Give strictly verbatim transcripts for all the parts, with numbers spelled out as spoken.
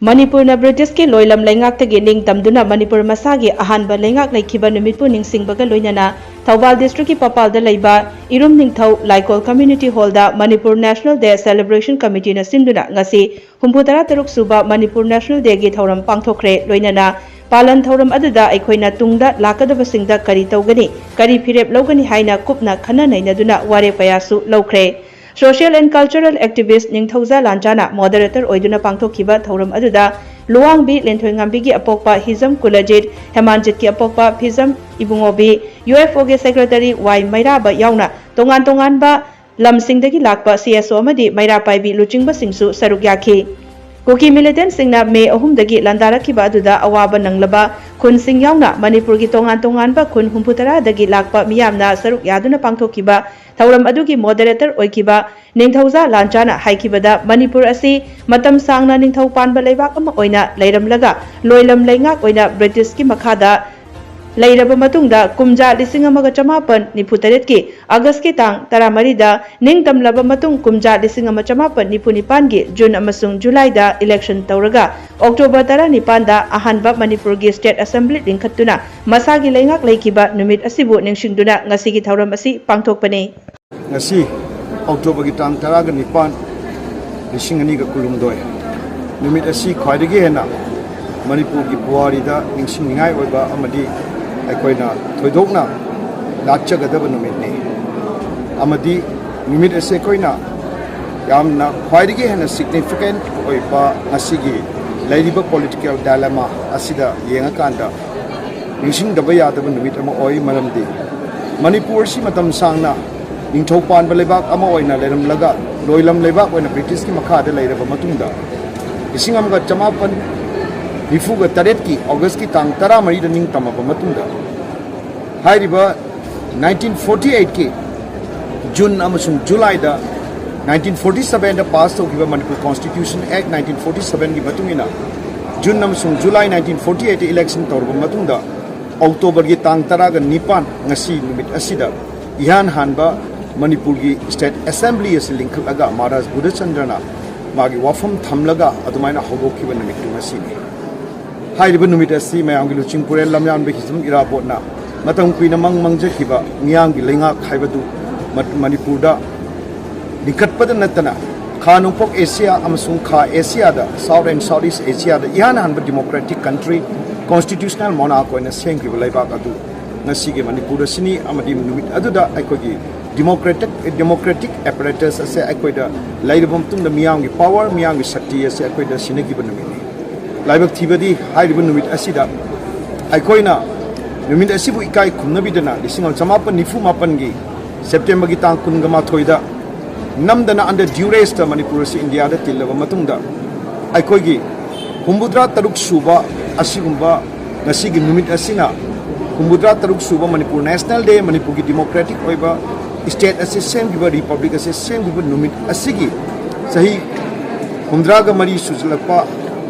ꯃꯅꯤꯄꯨꯔꯅ ꯕ꯭ꯔꯤꯇꯤꯁꯀꯤ ꯂꯣꯏꯂꯝ ꯂꯩꯉꯥꯛꯇꯒꯤ ꯅꯤꯡꯇꯝꯗꯨꯅ ꯃꯅꯤꯄꯨꯔ ꯃꯁꯥꯒꯤ ꯑꯍꯥꯟꯕ ꯂꯩꯉꯥꯛ ꯂꯩꯈꯤꯕ ꯅꯨꯃꯤꯠꯄꯨ ꯅꯤꯡꯁꯤꯡꯕꯒ ꯂꯣꯏꯅꯅ ꯊꯧꯕꯥꯜ ꯗꯤꯁꯇ꯭ꯔꯤꯛꯀꯤ ꯄꯄꯥꯜꯗ ꯂꯩꯕ ꯏꯔꯨꯝ ꯅꯤꯡꯊꯧ ꯂꯥꯏꯀꯣꯜ ꯀꯝꯃ꯭ꯌꯨꯅꯤꯇꯤ ꯍꯣꯜꯗ ꯃꯅꯤꯄꯨꯔ ꯅꯦꯁꯅꯦꯜ ꯗꯦ ꯁꯦꯂꯦꯕ꯭ꯔꯦꯁꯟ ꯀꯃꯤꯇꯤꯅ ꯁꯤꯟꯗꯨꯅ ꯉꯁꯤ ꯍꯨꯝꯐꯨꯇꯔꯥ ꯇꯔꯨꯛ ꯁꯨꯕ ꯃꯅꯤꯄꯨꯔ ꯅꯦꯁꯅꯦꯜ ꯗꯦꯒꯤ ꯊꯧꯔꯝ ꯄꯥꯡꯊꯣꯛꯈ꯭ꯔꯦ꯫ ꯂꯣꯏꯅꯅ ꯄꯥꯂꯟ ꯊꯧꯔꯝ ꯑꯗꯨꯗ ꯑꯩꯈꯣꯏꯅ ꯇꯨꯡꯗ ꯂꯥꯛꯀꯗꯕꯁꯤꯡꯗ ꯀꯔꯤ ꯇꯧꯒꯅꯤ, ꯀꯔꯤ ꯐꯤꯔꯦꯞ ꯂꯧꯒꯅꯤ ꯍꯥꯏꯅ ꯀꯨꯞꯅ ꯈꯟꯅ ꯅꯩꯅꯗꯨꯅ ꯋꯥꯔꯦꯞ ꯀꯌꯥꯁꯨ ꯂꯧꯈ꯭ꯔꯦ꯫ Social and Cultural Activist ꯅꯤꯡꯊꯧꯖꯥ ꯂꯥꯟꯆꯥꯅ moderator ꯑꯣꯏꯗꯨꯅ ꯄꯥꯡꯊꯣꯛꯈꯤꯕ ꯊꯧꯔꯝ ꯑꯗꯨꯗ ꯂꯨꯋꯥꯡꯕꯤ ꯂꯦꯟꯊꯣꯏꯉꯥꯝꯕꯤꯒꯤ ꯑꯄꯣꯛꯄ ꯍꯤꯖꯝ ꯀꯨꯂꯖꯤꯠ, ꯍꯦꯃꯥꯟꯖꯤꯠꯀꯤ ꯑꯄꯣꯛꯄ ꯐꯤꯖꯝ ꯏꯕꯨꯡꯉꯣꯕꯤ, ꯌꯨ ꯑꯦꯐ ꯑꯣꯒꯤ ꯁꯦꯀ꯭ꯔꯦꯇꯔꯤ ꯋꯥꯏ ꯃꯩꯔꯥꯕ ꯌꯥꯎꯅ ꯇꯣꯉꯥꯟ ꯇꯣꯉꯥꯟꯕ ꯂꯝꯁꯤꯡꯗꯒꯤ ꯂꯥꯛꯄ ꯁꯤ ꯑꯦꯁ ꯑꯣ ꯑꯃꯗꯤ ꯃꯩꯔꯥ ꯄꯥꯏꯕꯤ ꯂꯨꯆꯤꯡꯕꯁꯤꯡꯁꯨ ꯁꯔꯨꯛ ꯌꯥꯈꯤ꯫ ꯀꯨꯀꯤ ꯃꯤꯂꯤꯇꯦꯟꯠꯁꯤꯡꯅ ꯃꯦ ꯑꯍꯨꯝꯗꯒꯤ ꯂꯥꯟꯗꯥꯔꯛꯈꯤꯕ ꯑꯗꯨꯗ ꯑꯋꯥꯕ ꯅꯪꯂꯕ ꯈꯨꯟꯁꯤꯡ ꯌꯥꯎꯅ ꯃꯅꯤꯄꯨꯔꯒꯤ ꯇꯣꯉꯥꯟ ꯇꯣꯉꯥꯟꯕ ꯈꯨꯟ ꯍꯨꯝꯐꯨꯇꯔꯥꯗꯒꯤ ꯂꯥꯛꯄ ꯃꯤꯌꯥꯝꯅ ꯁꯔꯨꯛ ꯌꯥꯗꯨꯅ ꯄꯥꯡꯊꯣꯛꯈꯤꯕ ꯊꯧꯔꯝ ꯑꯗꯨꯒꯤ moderator ꯑꯣꯏꯈꯤꯕ ꯅꯤꯡꯊꯧꯖꯥ ꯂꯥꯟꯆꯥꯅ ꯍꯥꯏꯈꯤꯕꯗ, ꯃꯅꯤꯄꯨꯔ ꯑꯁꯤ ꯃꯇꯝ ꯁꯥꯡꯅ ꯅꯤꯡꯊꯧ ꯄꯥꯟꯕ ꯂꯩꯕꯥꯛ ꯑꯃ ꯑꯣꯏꯅ ꯂꯩꯔꯝꯂꯒ ꯂꯣꯏꯂꯝ ꯂꯩꯉꯥꯛ ꯑꯣꯏꯅ ꯕ꯭ꯔꯤꯇꯤꯁꯀꯤ ꯃꯈꯥꯗ ꯂꯩꯔꯕ ꯃꯇꯨꯡꯗ, ꯀꯨꯝꯖꯥ ꯂꯤꯁꯤꯡ ꯑꯃꯒ ꯆꯃꯥꯄꯟ ꯅꯤꯐꯨ ꯇꯔꯦꯠꯀꯤ ꯑꯥꯒꯁꯀꯤ ꯇꯥꯡ ꯇꯔꯥꯃꯔꯤꯗ ꯅꯤꯡꯇꯝꯂꯕ ꯃꯇꯨꯡ, ꯀꯨꯝꯖꯥ ꯂꯤꯁꯤꯡ ꯑꯃ ꯆꯃꯥꯄꯟ ꯅꯤꯐꯨ ꯅꯤꯄꯥꯟꯒꯤ ꯖꯨꯟ ꯑꯃꯁꯨꯡ ꯖꯨꯂꯥꯏꯗ election ꯇꯧꯔꯒ, ꯑꯣꯛꯇꯣꯕꯔ ꯇꯔꯥꯅꯤꯄꯥꯟꯗ ꯑꯍꯥꯟꯕ ꯃꯅꯤꯄꯨꯔꯒꯤ state assembly ꯂꯤꯡꯈꯠꯇꯨꯅ ꯃꯁꯥꯒꯤ ꯂꯩꯉꯥꯛ ꯂꯩꯈꯤꯕ ꯅꯨꯃꯤꯠ ꯑꯁꯤꯕꯨ ꯅꯤꯡꯁꯤꯡꯗꯨꯅ ꯉꯁꯤꯒꯤ ꯊꯧꯔꯝ ꯑꯁꯤ ꯄꯥꯡꯊꯣꯛꯄꯅꯤ꯫ ꯉꯁꯤ ꯑꯣꯛꯇꯣꯕꯔꯒꯤ ꯇꯥꯡ ꯇꯔꯥꯒ ꯅꯤꯄꯥꯟ, ꯂꯤꯁꯤꯡ ꯑꯅꯤꯒ ꯀꯨꯟꯍꯨꯝꯗꯣꯏ ꯅꯨꯃꯤꯠ ꯑꯁꯤ ꯈ꯭ꯋꯥꯏꯗꯒꯤ ꯍꯦꯟꯅ ꯃꯅꯤꯄꯨꯔꯒꯤ ꯄꯨꯋꯥꯔꯤꯗ ꯅꯤꯡꯁꯤꯡꯅꯤꯡꯉꯥꯏ ꯑꯣꯏꯕ ꯑꯃꯗꯤ ꯑꯩꯈꯣꯏꯅ ꯊꯣꯏꯗꯣꯛꯅ ꯂꯥꯠꯆꯒꯗꯕ ꯅꯨꯃꯤꯠꯅꯤ꯫ ꯑꯃꯗꯤ ꯅꯨꯃꯤꯠ ꯑꯁꯤ ꯑꯩꯈꯣꯏꯅ ꯌꯥꯝꯅ ꯈ꯭ꯋꯥꯏꯗꯒꯤ ꯍꯦꯟꯅ significant ꯑꯣꯏꯕ ꯉꯁꯤꯒꯤ ꯂꯩꯔꯤꯕ political dilemma ꯑꯁꯤꯗ ꯌꯦꯡꯉꯀꯥꯟꯗ ꯅꯤꯡꯁꯤꯡꯗꯕ ꯌꯥꯗꯕ ꯅꯨꯃꯤꯠ ꯑꯃ ꯑꯣꯏ꯫ ꯃꯔꯝꯗꯤ ꯃꯅꯤꯄꯨꯔ ꯑꯁꯤ ꯃꯇꯝ ꯁꯥꯡꯅ ꯅꯤꯡꯊꯧ ꯄꯥꯟꯕ ꯂꯩꯕꯥꯛ ꯑꯃ ꯑꯣꯏꯅ ꯂꯩꯔꯝꯂꯒ, ꯂꯣꯏꯂꯝ ꯂꯩꯕꯥꯛ ꯑꯣꯏꯅ ꯕ꯭ꯔꯤꯇꯤꯁꯀꯤ ꯃꯈꯥꯗ ꯂꯩꯔꯕ ꯃꯇꯨꯡꯗ, ꯂꯤꯁꯤꯡ ꯑꯃꯒ ꯆꯃꯥꯄꯟ ꯅꯤꯐꯨꯒ ꯇꯔꯦꯠꯀꯤ ꯑꯣꯒꯁꯀꯤ ꯇꯥꯡ ꯇꯔꯥꯃꯔꯤꯗ ꯅꯤꯡꯇꯝꯃꯕ ꯃꯇꯨꯡꯗ, ꯍꯥꯏꯔꯤꯕ nineteen forty eightꯀꯤ ꯖꯨꯟ ꯑꯃꯁꯨꯡ ꯖꯨꯂꯥꯏꯗ nineteen forty sevenꯗ pass ꯇꯧꯈꯤꯕ Manipur Constitution Act nineteen forty sevenꯒꯤ ꯃꯇꯨꯡ ꯏꯟꯅ, ꯖꯨꯟ ꯑꯃꯁꯨꯡ ꯖꯨꯂꯥꯏ ꯅꯥꯏꯟꯇꯤꯟ ꯐꯣꯔꯇꯤ ꯑꯩꯠꯇ ꯏꯂꯦꯛꯁꯟ ꯇꯧꯔꯕ ꯃꯇꯨꯡꯗ, ꯑꯣꯛꯇꯣꯕꯔꯒꯤ ꯇꯥꯡ ꯇꯔꯥꯒ ꯅꯤꯄꯥꯟ, ꯉꯁꯤ ꯅꯨꯃꯤꯠ ꯑꯁꯤꯗ ꯏꯍꯥꯟ ꯍꯥꯟꯕ ꯃꯅꯤꯄꯨꯔꯒꯤ ꯁ꯭ꯇꯦꯠ ꯑꯦꯁꯦꯝꯕ꯭ꯂꯤ ꯑꯁꯤ ꯂꯤꯡꯈꯠꯂꯒ ꯃꯍꯥꯔꯥꯖ ꯕꯨꯙꯆꯟꯗ꯭ꯔꯅ ꯃꯥꯒꯤ ꯋꯥꯐꯝ ꯊꯝꯂꯒ ꯑꯗꯨꯃꯥꯏꯅ ꯍꯧꯗꯣꯛꯈꯤꯕ ꯅꯨꯃꯤꯠꯇꯨ ꯉꯁꯤꯅꯤ꯫ ꯍꯥꯏꯔꯤꯕ ꯅꯨꯃꯤꯠ ꯑꯁꯤ ꯃꯌꯥꯝꯒꯤ ꯂꯨꯆꯤꯡꯄꯨꯔꯦꯜ ꯂꯝꯌꯥꯟꯕ ꯍꯤꯖꯝ ꯏꯔꯥꯕꯣꯠꯅ ꯃꯇꯝ ꯀꯨꯏꯅ ꯃꯪ ꯃꯪꯖꯈꯤꯕ ꯃꯤꯌꯥꯝꯒꯤ ꯂꯩꯉꯥꯛ ꯍꯥꯏꯕꯗꯨ ꯃ-, ꯃꯅꯤꯄꯨꯔꯗ ꯂꯤꯡꯈꯠꯄꯗ ꯅꯠꯇꯅ, ꯈꯥ ꯅꯣꯡꯄꯣꯛ ꯑꯦꯁꯤꯌꯥ ꯑꯃꯁꯨꯡ ꯈꯥ ꯑꯦꯁꯤꯌꯥꯗ, South and South East Asiaꯗ ꯏꯍꯥꯟ ꯍꯥꯟꯕ democratic country, constitutional monarch ꯑꯣꯏꯅ ꯁꯦꯝꯈꯤꯕ ꯂꯩꯕꯥꯛ ꯑꯗꯨ ꯉꯁꯤꯒꯤ ꯃꯅꯤꯄꯨꯔ ꯑꯁꯤꯅꯤ꯫ ꯑꯃꯗꯤ ꯅꯨꯃꯤꯠ ꯑꯗꯨꯗ ꯑꯩꯈꯣꯏꯒꯤ democratic, democratic apparatus ꯑꯁꯦ ꯑꯩꯈꯣꯏꯗ ꯂꯩꯔꯕ ꯃꯇꯨꯡꯗ, ꯃꯤꯌꯥꯝꯒꯤ power, ꯃꯤꯌꯥꯝꯒꯤ ꯁꯛꯇꯤ ꯑꯁꯦ ꯑꯩꯈꯣꯏꯗ ꯁꯤꯟꯅꯈꯤꯕ ꯅꯨꯃꯤꯠꯅꯤ꯫ ꯂꯥꯏꯕꯛ ꯊꯤꯕꯗꯤ, ꯍꯥꯏꯔꯤꯕ ꯅꯨꯃꯤꯠ ꯑꯁꯤꯗ ꯑꯩꯈꯣꯏꯅ ꯅꯨꯃꯤꯠ ꯑꯁꯤꯕꯨ ꯏꯀꯥꯏ ꯈꯨꯝꯅꯕꯤꯗꯅ, ꯂꯤꯁꯤꯡ ꯑꯃ ꯆꯃꯥꯄꯟ ꯅꯤꯐꯨ ꯃꯥꯄꯟꯒꯤ ꯁꯦꯞꯇꯦꯝꯕꯔꯒꯤ ꯇꯥꯡ ꯀꯨꯟꯒ ꯃꯥꯊꯣꯏꯗ ꯅꯝꯗꯅ under duressꯇ ꯃꯅꯤꯄꯨꯔ ꯑꯁꯤ ꯏꯟꯗꯤꯌꯥꯗ ꯇꯤꯜꯂꯕ ꯃꯇꯨꯡꯗ, ꯑꯩꯈꯣꯏꯒꯤ ꯍꯨꯝꯐꯨꯇꯔꯥ ꯇꯔꯨꯛ ꯁꯨꯕ ꯑꯁꯤꯒꯨꯝꯕ ꯉꯁꯤꯒꯤ ꯅꯨꯃꯤꯠ ꯑꯁꯤꯅ ꯍꯨꯝꯐꯨꯇꯔꯥ ꯇꯔꯨꯛ ꯁꯨꯕ ꯃꯅꯤꯄꯨꯔ National Day, ꯃꯅꯤꯄꯨꯔꯒꯤ democratic ꯑꯣꯏꯕ state ꯑꯁꯤ ꯁꯦꯝꯈꯤꯕ, republic ꯑꯁꯤ ꯁꯦꯝꯈꯤꯕ ꯅꯨꯃꯤꯠ ꯑꯁꯤꯒꯤ ꯆꯍꯤ ꯍꯨꯝꯗ꯭ꯔꯥꯒ ꯃꯔꯤ ꯁꯨꯖꯜꯂꯛꯄ,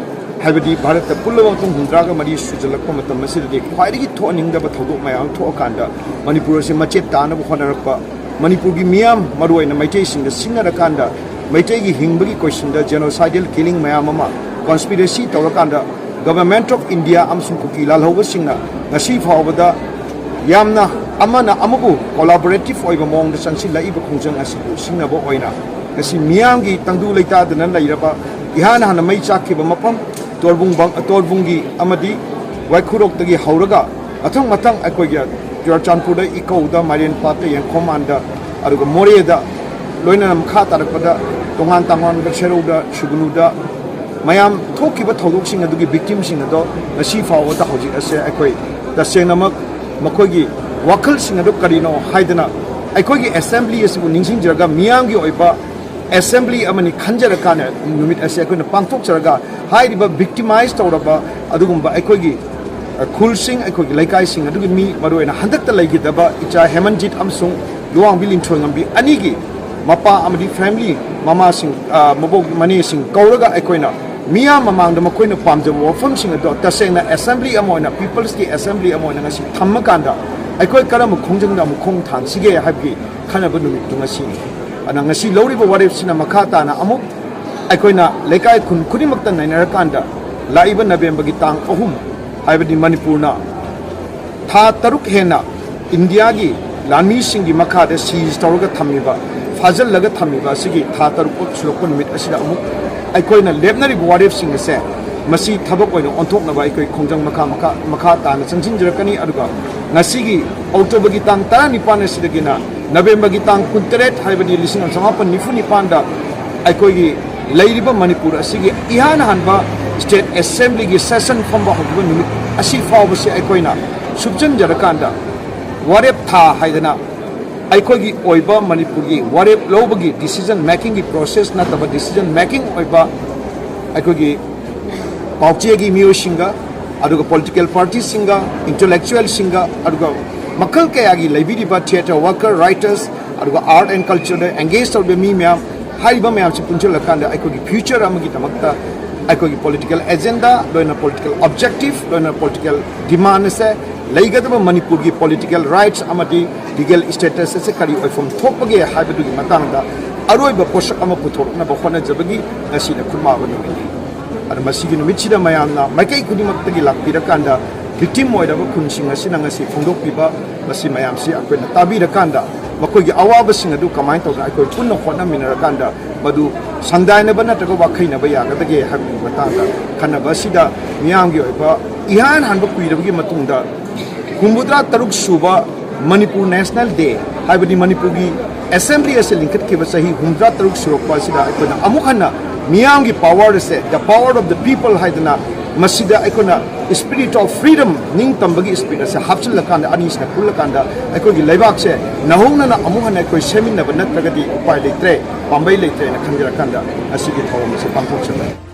ꯍꯥꯏꯕꯗꯤ ꯚꯥꯔꯠꯇ ꯄꯨꯜꯂꯕ ꯃꯇꯨꯡ ꯍꯨꯝꯗ꯭ꯔꯥꯒ ꯃꯔꯤ ꯁꯨꯖꯜꯂꯛꯄ ꯃꯇꯝ ꯑꯁꯤꯗꯗꯤ ꯈ꯭ꯋꯥꯏꯗꯒꯤ ꯊꯣꯛꯍꯟꯅꯤꯡꯗꯕ ꯊꯧꯗꯣꯛ ꯃꯌꯥꯝ ꯊꯣꯛꯑꯀꯥꯟꯗ ꯃꯅꯤꯄꯨꯔ ꯑꯁꯤ ꯃꯆꯦꯠ ꯇꯥꯅꯕ ꯍꯣꯠꯅꯔꯛꯄ, ꯃꯅꯤꯄꯨꯔꯒꯤ ꯃꯤꯌꯥꯝ, ꯃꯔꯨꯑꯣꯏꯅ ꯃꯩꯇꯩꯁꯤꯡꯗ ꯁꯤꯡꯅꯔꯀꯥꯟꯗ ꯃꯩꯇꯩꯒꯤ ꯍꯤꯡꯕꯒꯤ questionꯗ genocidal killing ꯃꯌꯥꯝ ꯑꯃ, conspiracy ꯇꯧꯔꯀꯥꯟꯗ Government of India ꯑꯃꯁꯨꯡ ꯀꯨꯀꯤ ꯂꯥꯜꯍꯧꯕꯁꯤꯡꯅ ꯉꯁꯤ ꯐꯥꯎꯕꯗ ꯌꯥꯝꯅ ꯑꯃꯅ ꯑꯃꯕꯨ collaborative ꯑꯣꯏꯕ ꯃꯑꯣꯡꯗ ꯆꯪꯁꯤꯜꯂꯛꯏꯕ ꯈꯣꯡꯖꯪ ꯑꯁꯤꯕꯨ ꯁꯤꯡꯅꯕ ꯑꯣꯏꯅ ꯉꯁꯤ ꯃꯤꯌꯥꯝꯒꯤ ꯇꯪꯗꯨ ꯂꯩꯇꯥꯗꯅ ꯂꯩꯔꯕ, ꯏꯍꯥꯟ ꯍꯥꯟꯅ ꯃꯩ ꯆꯥꯛꯈꯤꯕ ꯃꯐꯝ ꯇꯣꯔꯕꯨꯡꯕꯪ-, ꯇꯣꯔꯕꯨꯡꯒꯤ ꯑꯃꯗꯤ ꯋꯥꯏꯈꯨꯔꯣꯛꯇꯒꯤ ꯍꯧꯔꯒ ꯃꯊꯪ ꯃꯊꯪ ꯑꯩꯈꯣꯏꯒꯤ ꯆꯨꯔꯆꯥꯟꯄꯨꯔꯗ, ꯏꯀꯧꯗ, ꯃꯥꯏꯔꯦꯟ ꯄꯥꯠꯇ, ꯌꯦꯡꯈꯣꯝ ꯃꯥꯟꯗ, ꯑꯗꯨꯒ ꯃꯣꯔꯦꯗ, ꯂꯣꯏꯅꯅ ꯃꯈꯥ ꯇꯥꯔꯛꯄꯗ ꯇꯣꯉꯥꯟ ꯇꯣꯉꯥꯟꯕ ꯁꯦꯔꯧꯗ, ꯁꯨꯒꯅꯨꯗ ꯃꯌꯥꯝ ꯊꯣꯛꯈꯤꯕ ꯊꯧꯗꯣꯛꯁꯤꯡ ꯑꯗꯨꯒꯤ victimꯁꯤꯡ ꯑꯗꯣ ꯉꯁꯤ ꯐꯥꯎꯕꯗ ꯍꯧꯖꯤꯛ ꯑꯁꯦ ꯑꯩꯈꯣꯏ ꯇꯁꯦꯡꯅꯃꯛ ꯃꯈꯣꯏꯒꯤ ꯋꯥꯈꯜꯁꯤꯡ ꯑꯗꯨ ꯀꯔꯤꯅꯣ ꯍꯥꯏꯗꯅ, ꯑꯩꯈꯣꯏꯒꯤ assembly ꯑꯁꯤꯕꯨ ꯅꯤꯡꯁꯤꯡꯖꯔꯒ ꯃꯤꯌꯥꯝꯒꯤ ꯑꯣꯏꯕ assembly ꯑꯃꯅꯤ ꯈꯟꯖꯔꯀꯥꯟꯗ ꯅꯨꯃꯤꯠ ꯑꯁꯤ ꯑꯩꯈꯣꯏꯅ ꯄꯥꯡꯊꯣꯛꯆꯔꯒ, ꯍꯥꯏꯔꯤꯕ victimize ꯇꯧꯔꯕ ꯑꯗꯨꯒꯨꯝꯕ ꯑꯩꯈꯣꯏꯒꯤ, ꯑ, ꯈꯨꯜꯁꯤꯡ, ꯑꯩꯈꯣꯏꯒꯤ ꯂꯩꯀꯥꯏꯁꯤꯡ ꯑꯗꯨꯒꯤ ꯃꯤ, ꯃꯔꯨꯑꯣꯏꯅ ꯍꯟꯗꯛꯇ ꯂꯩꯈꯤꯗꯕ ꯏꯆꯥ ꯍꯦꯃꯟꯖꯤꯠ ꯑꯃꯁꯨꯡ ꯂꯨꯋꯥꯡꯕꯤ ꯂꯤꯟꯊꯣꯏꯉꯝꯕꯤ ꯑꯅꯤꯒꯤ ꯃꯄꯥ ꯑꯃꯗꯤ family, ꯃꯃꯥꯁꯤꯡ, ꯑ, ꯃꯕꯣꯛ ꯃꯅꯦꯁꯤꯡ ꯀꯧꯔꯒ ꯑꯩꯈꯣꯏꯅ ꯃꯤꯌꯥꯝ ꯃꯃꯥꯡꯗ ꯃꯈꯣꯏꯅ ꯄꯥꯝꯖꯕ ꯋꯥꯐꯝꯁꯤꯡ ꯑꯗꯣ ꯇꯁꯦꯡꯅ assembly ꯑꯃ ꯑꯣꯏꯅ, people's ꯀꯤ assembly ꯑꯃ ꯑꯣꯏꯅ ꯉꯁꯤ ꯊꯝꯃꯀꯥꯟꯗ ꯑꯩꯈꯣꯏ ꯀꯔꯝꯕ ꯈꯣꯡꯖꯪꯗ ꯑꯃꯨꯛ ꯈꯣꯡ ꯊꯥꯡꯁꯤꯒꯦ ꯍꯥꯏꯕꯒꯤ ꯈꯟꯅꯕ ꯅꯨꯃꯤꯠꯇꯨ ꯉꯁꯤꯅꯤ꯫ ꯑꯗꯨꯅ ꯉꯁꯤ ꯂꯧꯔꯤꯕ ꯋꯥꯔꯦꯞꯁꯤꯅ ꯃꯈꯥ ꯇꯥꯅ ꯑꯃꯨꯛ ꯑꯩꯈꯣꯏꯅ ꯂꯩꯀꯥꯏ ꯈꯨꯟ ꯈꯨꯗꯤꯡꯃꯛꯇ ꯅꯩꯅꯔꯀꯥꯟꯗ ꯂꯥꯛꯏꯕ ꯅꯕꯦꯝꯕꯔꯒꯤ ꯇꯥꯡ ꯑꯍꯨꯝ, ꯍꯥꯏꯕꯗꯤ ꯃꯅꯤꯄꯨꯔꯅ ꯊꯥ ꯇꯔꯨꯛ ꯍꯦꯟꯅ ꯏꯟꯗꯤꯌꯥꯒꯤ ꯂꯥꯟꯃꯤꯁꯤꯡꯒꯤ ꯃꯈꯥꯗ seize ꯇꯧꯔꯒ ꯊꯝꯃꯤꯕ, ꯐꯥꯖꯤꯜꯂꯒ ꯊꯝꯃꯤꯕ ꯑꯁꯤꯒꯤ ꯊꯥ ꯇꯔꯨꯛ ꯁꯨꯔꯛꯄ ꯅꯨꯃꯤꯠ ꯑꯁꯤꯗ ꯑꯃꯨꯛ ꯑꯩꯈꯣꯏꯅ ꯂꯦꯞꯅꯔꯤꯕ ꯋꯥꯔꯦꯞꯁꯤꯡ ꯑꯁꯦ ꯃꯁꯤ ꯊꯕꯛ ꯑꯣꯏꯅ ꯑꯣꯟꯊꯣꯛꯅꯕ ꯑꯩꯈꯣꯏ ꯈꯣꯡꯖꯪ ꯃꯈꯥ, ꯃꯈꯥ, ꯃꯈꯥ ꯇꯥꯅ ꯆꯪꯁꯤꯟꯖꯔꯛꯀꯅꯤ꯫ ꯑꯗꯨꯒ ꯉꯁꯤꯒꯤ ꯑꯣꯛꯇꯣꯕꯔꯒꯤ ꯇꯥꯡ ꯇꯔꯥꯅꯤꯄꯥꯟ ꯑꯁꯤꯗꯒꯤꯅ ꯅꯕꯦꯝꯕꯔꯒꯤ ꯇꯥꯡ ꯀꯨꯟꯇꯔꯦꯠ, ꯍꯥꯏꯕꯗꯤ ꯂꯤꯁꯤꯡ ꯑꯃ ꯆꯃꯥꯄꯟ ꯅꯤꯐꯨ ꯅꯤꯄꯥꯟꯗ ꯑꯩꯈꯣꯏꯒꯤ ꯂꯩꯔꯤꯕ ꯃꯅꯤꯄꯨꯔ ꯑꯁꯤꯒꯤ ꯏꯍꯥꯟ ꯍꯥꯟꯕ state assembly ꯒꯤ session ꯐꯝꯕ ꯍꯧꯈꯤꯕ ꯅꯨꯃꯤꯠ ꯑꯁꯤ ꯐꯥꯎꯕꯁꯤ ꯑꯩꯈꯣꯏꯅ ꯁꯨꯞꯆꯟꯖꯔꯀꯥꯟꯗ ꯋꯥꯔꯦꯞ ꯊꯥ ꯍꯥꯏꯗꯅ ꯑꯩꯈꯣꯏꯒꯤ ꯑꯣꯏꯕ ꯃꯅꯤꯄꯨꯔꯒꯤ ꯋꯥꯔꯦꯞ ꯂꯧꯕꯒꯤ decision making ꯒꯤ process ꯅꯠꯇꯕ decision making ꯑꯣꯏꯕ ꯑꯩꯈꯣꯏꯒꯤ ꯄꯥꯎꯆꯦꯒꯤ ꯃꯤꯑꯣꯏꯁꯤꯡꯒ, ꯑꯗꯨꯒ political party ꯁꯤꯡꯒ, intellectual ꯁꯤꯡꯒ, ꯑꯗꯨꯒ ꯃꯈꯜ ꯀꯌꯥꯒꯤ ꯂꯩꯕꯤꯔꯤꯕ theatre worker, writers, ꯑꯗꯨꯒ art and culture the engage ꯇꯧꯔꯤꯕ ꯃꯤ ꯃꯌꯥꯝ, ꯍꯥꯏꯔꯤꯕ ꯃꯌꯥꯝꯁꯤ ꯄꯨꯟꯁꯤꯜꯂꯀꯥꯟꯗ ꯑꯩꯈꯣꯏꯒꯤ future ꯑꯃꯒꯤꯗꯃꯛꯇ ꯑꯩꯈꯣꯏꯒꯤ political agenda, ꯂꯣꯏꯅ political objective, ꯂꯣꯏꯅ political demand ꯑꯁꯦ ꯂꯩꯒꯗꯕ ꯃꯅꯤꯄꯨꯔꯒꯤ political rights ꯑꯃꯗꯤ legal status ꯑꯁꯦ ꯀꯔꯤ ꯑꯣꯏꯐꯝ ꯊꯣꯛꯄꯒꯦ ꯍꯥꯏꯕꯗꯨꯒꯤ ꯃꯇꯥꯡꯗ ꯑꯔꯣꯏꯕ ꯄꯣꯠꯁꯛ ꯑꯃ ꯄꯨꯊꯣꯔꯛꯅꯕ ꯍꯣꯠꯅꯖꯕꯒꯤ ꯉꯁꯤꯅ ꯈꯨꯠꯃꯥꯕ ꯅꯨꯃꯤꯠꯅꯤ꯫ ꯑꯗꯨ ꯃꯁꯤꯒꯤ ꯅꯨꯃꯤꯠꯁꯤꯗ ꯃꯌꯥꯝꯅ ꯃꯥꯏꯀꯩ ꯈꯨꯗꯤꯡꯃꯛꯇꯒꯤ ꯂꯥꯛꯄꯤꯔꯀꯥꯟꯗ victim ꯑꯣꯏꯔꯕ ꯈꯨꯟꯁꯤꯡ ꯑꯁꯤꯅ ꯉꯁꯤ ꯐꯣꯡꯗꯣꯛꯄꯤꯕ ꯃꯁꯤ ꯃꯌꯥꯝꯁꯤ ꯑꯩꯈꯣꯏꯅ ꯇꯥꯕꯤꯔꯀꯥꯟꯗ ꯃꯈꯣꯏꯒꯤ ꯑꯋꯥꯕꯁꯤꯡ ꯑꯗꯨ ꯀꯃꯥꯏꯅ ꯇꯧꯗꯅ ꯑꯩꯈꯣꯏ ꯄꯨꯟꯅ ꯍꯣꯠꯅꯃꯤꯟꯅꯔꯀꯥꯟꯗ ꯃꯗꯨ ꯁꯪꯗꯥꯏꯅꯕ ꯅꯠꯇ꯭ꯔꯒ ꯋꯥꯈꯩꯅꯕ ꯌꯥꯒꯗꯒꯦ ꯍꯥꯏꯕꯒꯤ ꯃꯇꯥꯡꯗ ꯈꯟꯅꯕ ꯑꯁꯤꯗ ꯃꯤꯌꯥꯝꯒꯤ ꯑꯣꯏꯕ ꯏꯍꯥꯟ ꯍꯥꯟꯕ ꯀꯨꯏꯔꯕꯒꯤ ꯃꯇꯨꯡꯗ ꯍꯨꯝꯐꯨꯇꯔꯥ ꯇꯔꯨꯛ ꯁꯨꯕ ꯃꯅꯤꯄꯨꯔ National Day, ꯍꯥꯏꯕꯗꯤ ꯃꯅꯤꯄꯨꯔꯒꯤ assembly ꯑꯁꯤ ꯂꯤꯡꯈꯠꯈꯤꯕ ꯆꯍꯤ ꯍꯨꯝꯐꯨꯇꯔꯥ ꯇꯔꯨꯛ ꯁꯨꯔꯛꯄ ꯑꯁꯤꯗ ꯑꯩꯈꯣꯏꯅ ꯑꯃꯨꯛ ꯍꯟꯅ ꯃꯤꯌꯥꯝꯒꯤ power ꯑꯁꯦ, the power of the people ꯍꯥꯏꯗꯅ ꯃꯁꯤꯗ ꯑꯩꯈꯣꯏꯅ spirit of freedom, ꯅꯤꯡꯇꯝꯕꯒꯤ spirit ꯑꯁꯦ ꯍꯥꯞꯆꯤꯜꯂꯀꯥꯟꯗ, ꯑꯅꯤꯁꯤꯅ ꯄꯨꯜꯂꯀꯥꯟꯗ ꯑꯩꯈꯣꯏꯒꯤ ꯂꯩꯕꯥꯛꯁꯦ ꯅꯧꯍꯧꯅꯅ ꯑꯃꯨꯛ ꯍꯟꯅ ꯑꯩꯈꯣꯏ ꯁꯦꯝꯃꯤꯟꯅꯕ ꯅꯠꯇ꯭ꯔꯒꯗꯤ ꯎꯄꯥꯏ ꯂꯩꯇ꯭ꯔꯦ, ꯄꯥꯝꯕꯩ ꯂꯩꯇ꯭ꯔꯦꯅ ꯈꯟꯖꯔꯀꯥꯟꯗ ꯉꯁꯤꯒꯤ ꯊꯧꯔꯝ ꯑꯁꯤ ꯄꯥꯡꯊꯣꯛꯆꯕꯅꯤ꯫